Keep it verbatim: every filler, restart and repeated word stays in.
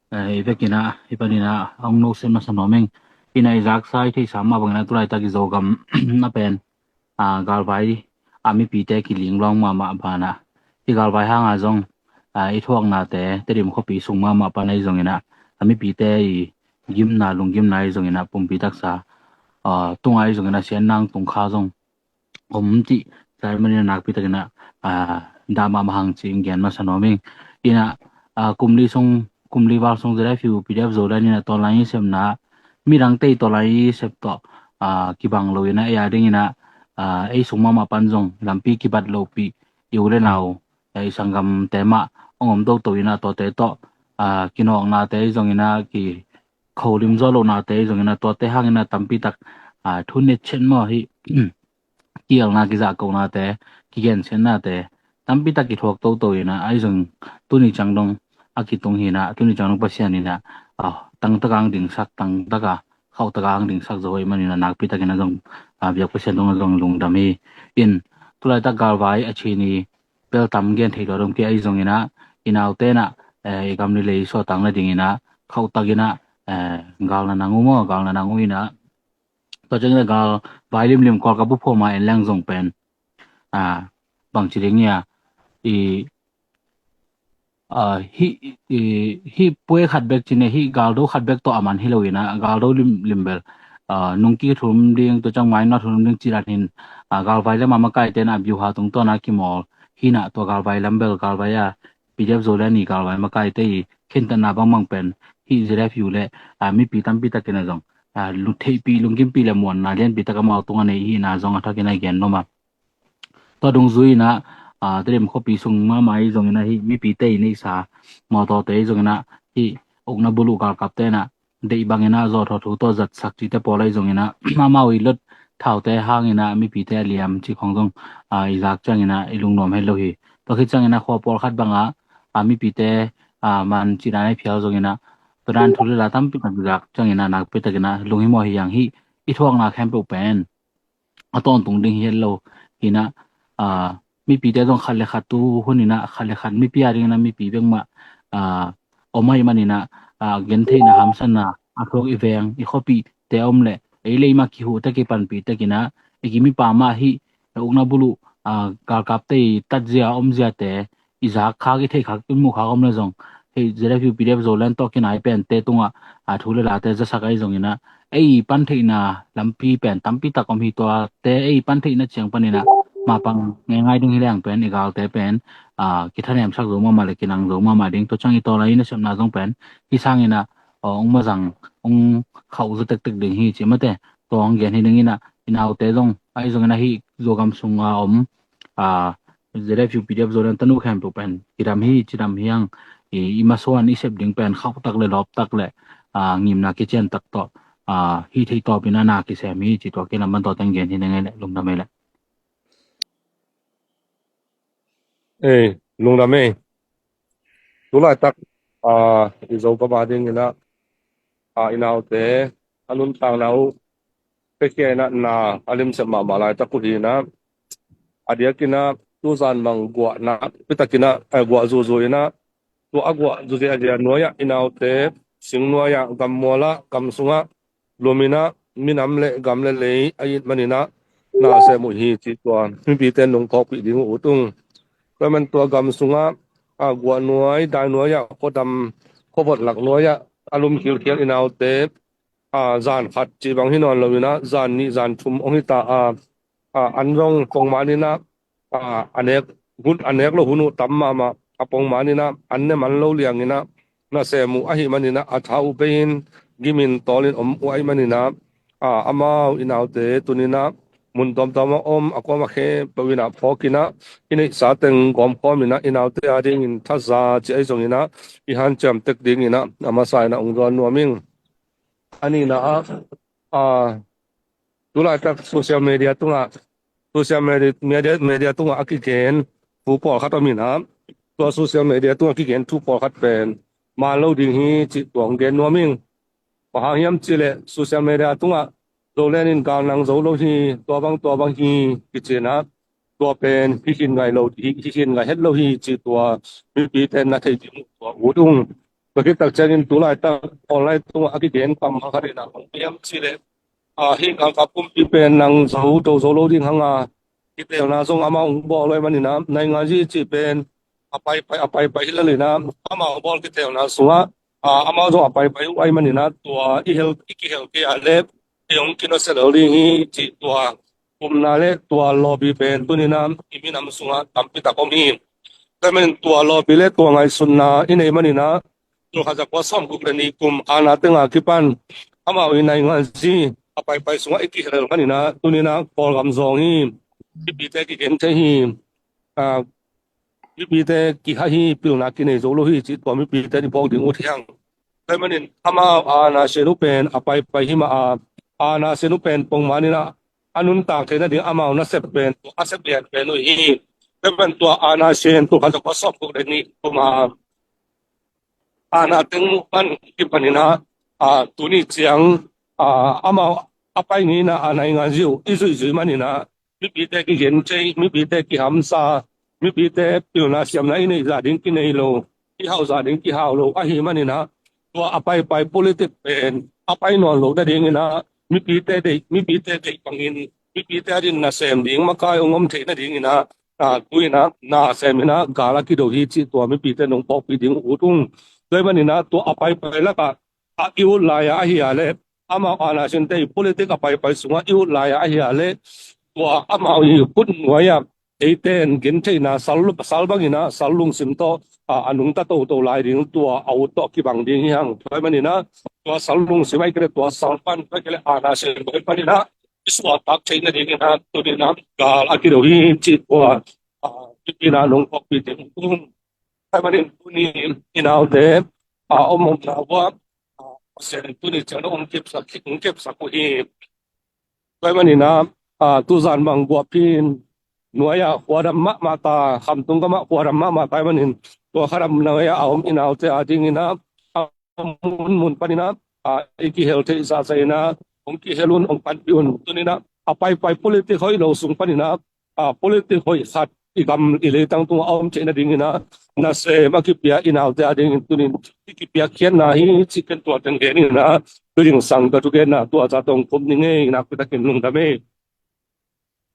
Eh, i vekin ah, i panin ah, hong nusiat masa nuam ing. Ina i zaksa i theihsa mah bangin ah tulaitak i Zogam na pen, ah, galvai a mipite kilinglawng mahmah banah, i galvai hanga zong, ah, i thuaknate Tedim khuapi sung mahmah pan ahi zongin ah, a mipite i gimna, lunggimna ahi zongin ah pumpi taksa, ah, tunga ahi zongin ah siatna tungkha zong om cih, tua ahih manin a nakpi takin ah, ah, dah mahmah hang cih in gen masa nuam ing. Ina, ah, kum li sung, kum li val sung ZFU PDF Zoland in ah tawlnga i sepna, midangte i tawlnga i sep tawh, ah, kibang lo in ah, ei a dingin ah, ah, ei sung mahmah pan zong lampi kibat lohpih, i u le nau, eh, i sanggamte mah hong om toto in ah, tuate tawh, ah, kinawknate ahi zongin ah, kikholim zo lohnate ahi zongin ah, tuate hangin ah tampi tak, ah, thu net chet maw hi, kielna, kizahkonate, kigensiatnate tampi tak kithuak toto in ah, ahi zong tuni ciang dong a kitung hi in ah, tuni ciang dong Pasian in ah, ah, tangtaka hong dingsak, tangtaka khauhtaka hong dingsak zo ahih manin ah, nakpi takin ah zong, ah, biak Pasian tungah zong lungdam hi. In, tulaitak galvai a chin i bel tam gen thei lua dong kei, ahi zongin ah, i naute in ah, eh, i gam le lei suahtakna dingin ah, khauhtakin ah, eh, galna nang uh maw, galna nang uh in ah, tua ciangin ah galvai limlim Kawlkap buphom a en leng zong pen, ah, bangci ding hia, i, ah, hih, i, hih pue khat bek cin e, hih galdo khat bek tawh a man hi lo in ah, galdo limlim bel, ah, nung kithum ding, tua ciang mai na thum ding ci dan hin, ah, galvai le a makaite in ah byuha tungtawn a kimawl hi in ah, tua galvai lam bel, galvai a PDF Zoland i galvai makaite i khentatna bangbang pen, hih ZFU le, ah, mipi tampi takin ah zong, ah, lu theihpih, lungkimpih le muanna lianpi tak amau tungah nei hi in ah zong a thakin ah i gen nuam a. Tua dungzui in ah, ah, Tedim khuapi sung mahmah ahi zongin ah, hih mipite i neihsa mawtawte ahi zongin ah, hih ukna buluh galkapte in ah deih bangin ah zawhthawh thu tawh zatsak cihte pawl ahi zongin ah, amau i lot thaute hangin ah mipite a liam cih khawng zong, ah, i zak ciangin ah i lungnuam het lo hi. Tua khit ciangin ah khua pawlkhat bangah, ah, mipite, ah, man cihna i phial zongin ah, tua dan thu le la tampi tak i zak ciangin ah nakpi takin ah lunghimawh hi hang. Hih i thuakna khempeuh pen a tawntung ding hi het lo hi in ah, ah, mipite zong khat le khat tu hun in ah, khat le khat mipi a dingin ah mipi bek mah, ah, om ahih manin ah, ah, gentheihna, hamsatna a thuak i veng, i khuapihte a om leh ei lei mah kihuh tek, kipanpih tek in ah, i gim i pam ah hih ukna buluh, ah, galkapte i tatzia, omziate i zak khak, i theih khak, i muh khak om le zong, hih ZFU PDF Zoland tawh kinai pente tungah, ah, thu le late zasak ahi zongin ah, ei pan theihna lampi pen tampi tak om hi. Tuate ei pan theihna ciang panin ah mapang ngeingai ding hi leng pen, i galte pen, ah, kithanemsak zo mahmah le kinang zo mahmah ding. Tua ciang i tawlnga i nasepna zong pen hih sangin ah, aw, hong mazang, hong khauh zo tektek ding hi ci mate. Tua hong gen hi dingin ah, i naute zong, ahi zongin ah hih Zogam sunga om, ah, ZFU PDF Zoland tanu khempeuh pen kidam hi, cidam hi hang. I, i masuan i sep ding pen khauhtak le lawptak le, ah, ngimna kiciantak tawh, ah, hih theih tawpin ah na kisem hi ci, tua kilam pan tua teng gen hi ding ei leh, lungdam ei leh. Ei, lungdam ei. Tulaitak, ah, i Zogam a dingin ah, ah, i naute a nuntakna uh, pekia in ah na a limsep mahmah laitak uh hi in ah, a diakin ah tuzan bang guahna pitakin ah, eh, guah zuzu in ah, tua a guah zuzia zia nuai-ah i naute sing nuai-ah, gammual ah, gam sungah lum in ah, minam le gam le lei a it manin ah na sem uh hi ci, tua mipite nungkhawkpih ding uh ut ung. Tua man tua gam sungah, ah, guah nuai, dai nuai-ah, khuadam, khuavot lak nuai-ah a lum khilkhial i naute, ah, zan khat cih bang hi nawn lo in ah, zan nih, zan thum hong hi ta a, ah, an zong pong man in ah, ah, a nek hun, a nek lo hun uh tam mahmah, a pong man in ah, an ne man lo liang in ah na sem uh ahih manin ah, a tha uh bei-in gimin tawlin om uh ahih manin ah, ah, amau i naute tuni-in ah mun tuamtuam a om, a kuamah khempeuh in ah phawk in ah, i neihsa teng gawmkhawm in ah, i naute a dingin thaza ci ahi zongin ah i hanciam tek dingin ah a masa in ah hong zawn nuam ing. A nihna ah, ah, tulaitak social media tungah, social media, media, media tungah a kigen thu pawlkhat om in ah, tua social media tungah kigen thu pawlkhat pen man lo ding hi cih tua hong gen nuam ing. Bang hang hiam cih leh social media tungah Zoland in gal nang zo lo hi, tua bang, tua bang hi kici in ah, tua pen hi khin ngai lo, hi, hi khin ngai het lo hi cih tua mipite na thei ding uh tua ut ung. Tua khit tak ciangin tu laitak online tungah a kigen kammal khat in ah, bang hiam cih leh, a, hih Kangkap kumpi pen nang zo to zo lo ding hang a, kiteelna zong amau hong bawl uh ahih manin ah, nainganzi cih pen a paipai, a paipai hi lel in ah, amau bawl kiteelna sungah, a, amau zong a paipai uh ahih manin ah, tua i hel, i kihel kei a leh ei hong kinawsia lel ding hi cih tua upna le tua lawpi pen tuni in ah i minam sungah tampi tak om hi. Tua ahih manin tua lawpi le tua ngaihsutna i neih manin ah, tul khat za kua sawmguk le nih kum aana teng a kipan amau i nainganzi a paipai sungah i kihel manin ah, tuni in ah Kawlgam zawng hi. Mipite kigen thei hi. A, mipite kihai hi, pilna kinei zo lo hi cih tua mipite i phawk ding ut hi hang. Tua ahih manin amau aana sian uh pen a paipai hi mah a, aana sian uh pen pongman in ah a nuntak theih nading amau nasep pen, a sep lian pen uh hi. Tua ahih manin tua aana sian tul khat za kua sawmguk le nih kum a aana teng uh pan kipan in ah, a, tuni ciang, a, amau a pai ngei in ah a nainganzi uh i zuihzuih manin ah, mipite kigen thei, mipite kihamsa, mipite pilna siamna i neih zah ding kinei lo, i hauh zah ding kihau lo ahih manin ah, tua a paipai politic pen a pai nawn loh nading in ah, mipite deih, mipite deih bangin, mipite adingin nasem ding makai hong om theih nading in ah, a, tu in ah nasem in ah gal a kido hi cih tua mipite nong phawkpih ding ut ung. Tua ahih manin ah tua a paipai lakah a i ut lai-a ahi a leh, amau aana siante i politic a paipai sungah i ut lai-a ahi a leh, tua amau i khut nuai-ah eite in gentheihna sal, sal bangin ah, sal lungsim tawh, a, a nungta toto lai ding, tua a ut tawh kibang ding hi hang. Tua ahih manin ah tua sal lungsim ahih kei leh tua sal pan, ahih kei leh aana sian tua pan in ah i suahtak theih nading in ah, tuni in ah gal a kido hi cih tua, a, i pina nong phawkpih ding ut ung. Tua ahih manin tuni i naute, a, om omna uah, a, Pasian in tuni ciang hong kepsak, hong kepsak uh hi. Tua ahih manin ah, a, tuzan bang guahpih in nuai-ah khuadam mahmah ta, khamtung gamah khuadam mahmah ta ahih manin, tua khuadam nuai-ah a om i naute adingin ah, a, munmun panin ah, a, i kihel theih zahzah in ah, hong kihel un, hong panpih un. Tuni in ah a paipai politic hoih lo sung panin ah, a, politic hoih khat i gam i leitang tungah a om theih nading in ah, nasem a kipia i naute adingin tuni in i kipiakkhiatna hi cih ken tua teng gen in ah, tu ding sang ka thugenna tua zah tawh kong khum ning ei. Nakpi takin lungdam ei.